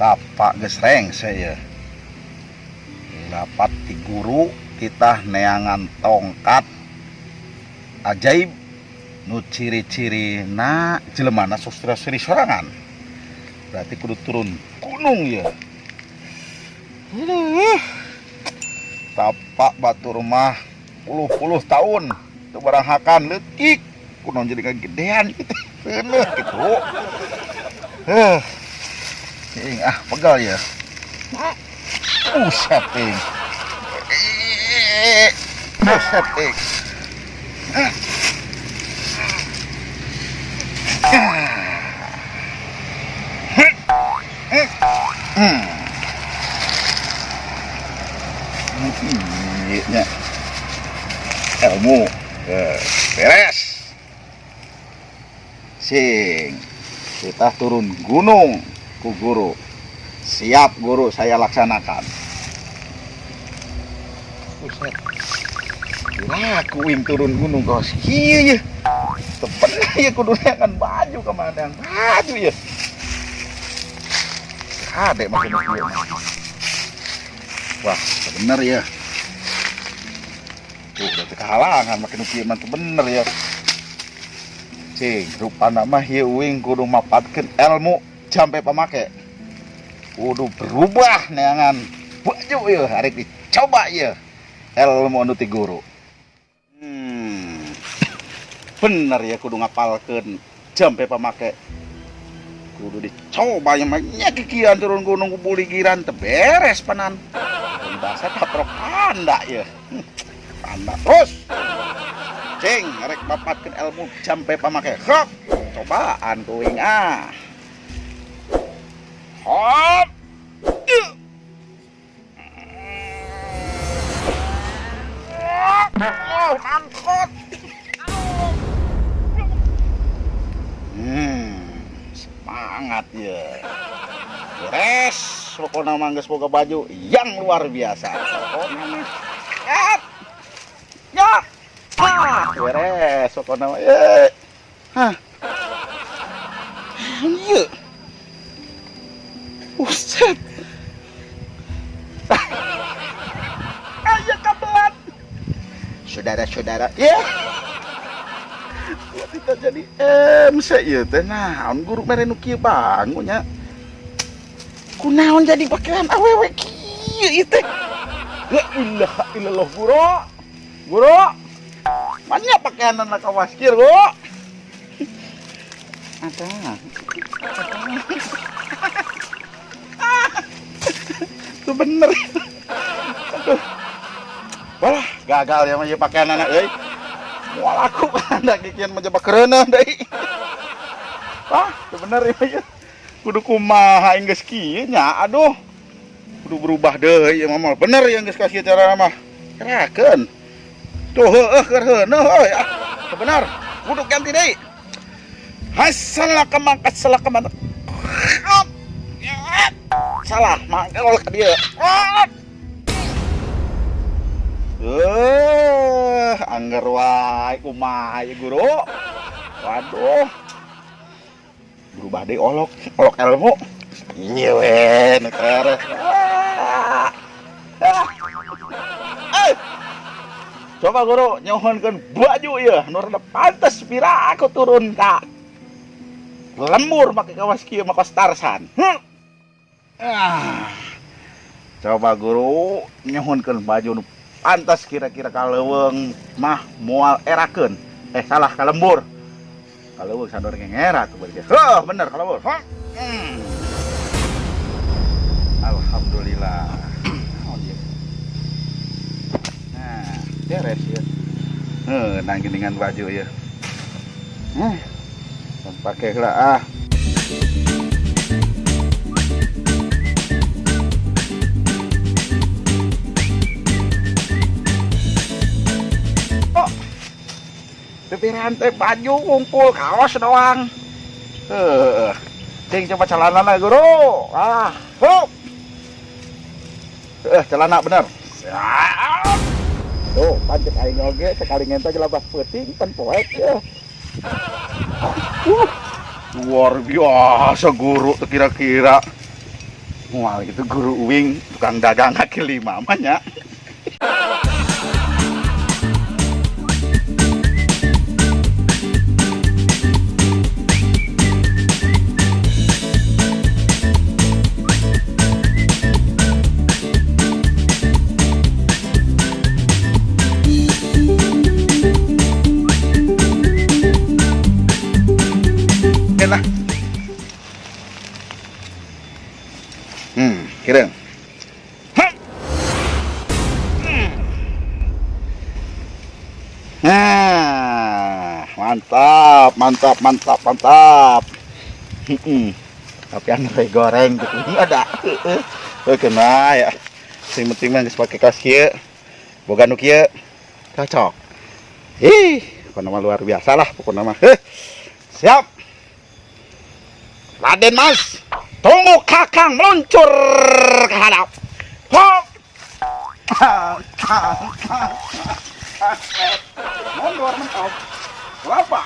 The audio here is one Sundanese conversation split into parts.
Tapak geus rengse ya. Dapat ti guru titah neangan tongkat ajaib nu ciri-cirina jelemana sok seri sorangan. Berarti kudu turun gunung ya. Tapak batur mah puluh-puluh tahun teu baranghakan leutik kunaon jadi kagedean kitu reuneuh kitu. Heuh. Cing ah pegal ya. Buset ting. Buset ting. Iya, ilmu beres. Sing, kita turun gunung ku guru. Siap guru, saya laksanakan. Buset. Wah, kuing turun gunung kos kieu ye. Teu bener ya kudu neangan baju kemana yang baju ya. Kade maksudnya kieu mah. Wah, bener ya. Tuh, udah kehalangan makin kieu mah bener ya. Cing, rupana mah ieu uing kudu mapatkeun ilmu jampe pamake. Kudu berubah neangan baju ieu arek dicoba ieu ilmu anu ti guru. Bener ya kudu ngapalkeun jampe pamake. Kudu dicoba yang mah nya kikian turun gunung ku buligiran teu beres panan. Bahasa kaprok panda ya. Panda terus. Cing, rek mapatkeun ilmu jampe pamake. Hop, cobaan kuing ah. Hop. Oh, angkot. Semangat ya. Beres, pokoknya mah geus boga baju yang luar biasa. Pokoknya mah. Ya. Ah, beres pokoknya mah. Ye. Hah. Iya. Buset. Aya kabelan. Saudara-saudara, ya. Gua tidak jadi MC ieu teh naon guru mere nu kieu bangun nya. Kunaon jadi pakaian awewe kieu ieu teh. La ilaha illallah guru. Guru. Banyak pakaian anak kawas kieu, Guru. Ada. Itu bener. Aduh. Walah, gagal ya mah pakaian anak euy. Moal laku anda kikian mah jebak kereuneuh deui. Wah, itu bener ya. Kudu kumaha aing geus kieu nya, aduh. Kudu berubah deui ieu mah. Bener ya geus kasih cara mah. Kerakeun. Tuh heueuh keur heueuh euy. Ah, teu bener. Kudu ganti deui. Hasalaka salaka salah, mangkel ka dieu. Angger wae kumaha ieu guru. Waduh. Berubah deui olok, olok ilmu. Ieu we nu tereh. Coba guru nyuhunkeun baju ieu nu rada pantes pira aku turun ka lembur make kawas kieu mah kos Tarsan. Ah. Coba guru nyuhunkeun baju nu pantas kira-kira ka leuweung mah moal erakeun. Salah ka lembur. Ka leuweung sandor ngera tuh berarti. Heuh, bener ka lembur. Hah? Alhamdulillah. Naon ieu? Nah, beres ya. Heuh, nang geuningan baju ieu. Pake heula ah. Oh. Pipiran teh baju ngumpul kaos doang. Heuh. Cing coba celana lah guru. Ah, hup. Celana bener. Siap. Tuh, pancet aing oge sekali ngentah jelabah peuting pan poek ya. Luar biasa guru tuh kira-kira. Moal gitu guru uing tukang dagang kaki lima mah nya. Lah. Kira. Nah, mantap, mantap, mantap, mantap. Tapi anu goreng gitu ada. Oke, nah ya. Sing penting mah geus pake kaos kieu. Boga nu kieu. Cocok. Ih, pokoknya mah luar biasa lah pokoknya mah. Heh. Siap. Raden Mas, tunggu Kakang meluncur ke hadap. Hop. Mundur mentok. Kelapa.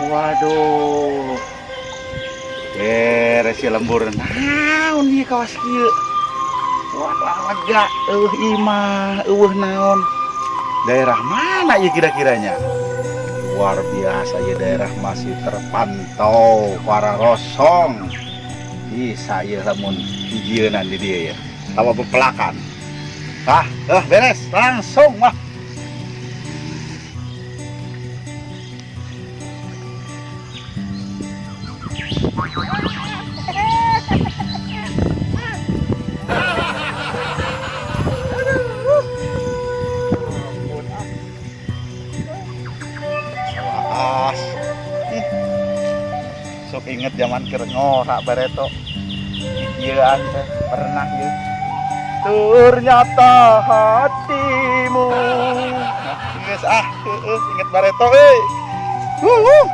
Waduh. Beres ya lembur. Naon ieu kawas kieu? Wah, lega eueuh imah, eueuh naon. Daerah mana ya kira-kiranya? Luar biasa ya, daerah masih terpantau para rosong. Bisa ya lamun hijienan di dia ya. Tawa pepelakan. Ah, beres langsung mah. Sok inget zaman keur ngorak bareto. Ieuan teh pernah ieu. Ternyata hatimu. Nah, geus ah, heueuh inget bareto euy. Wuh.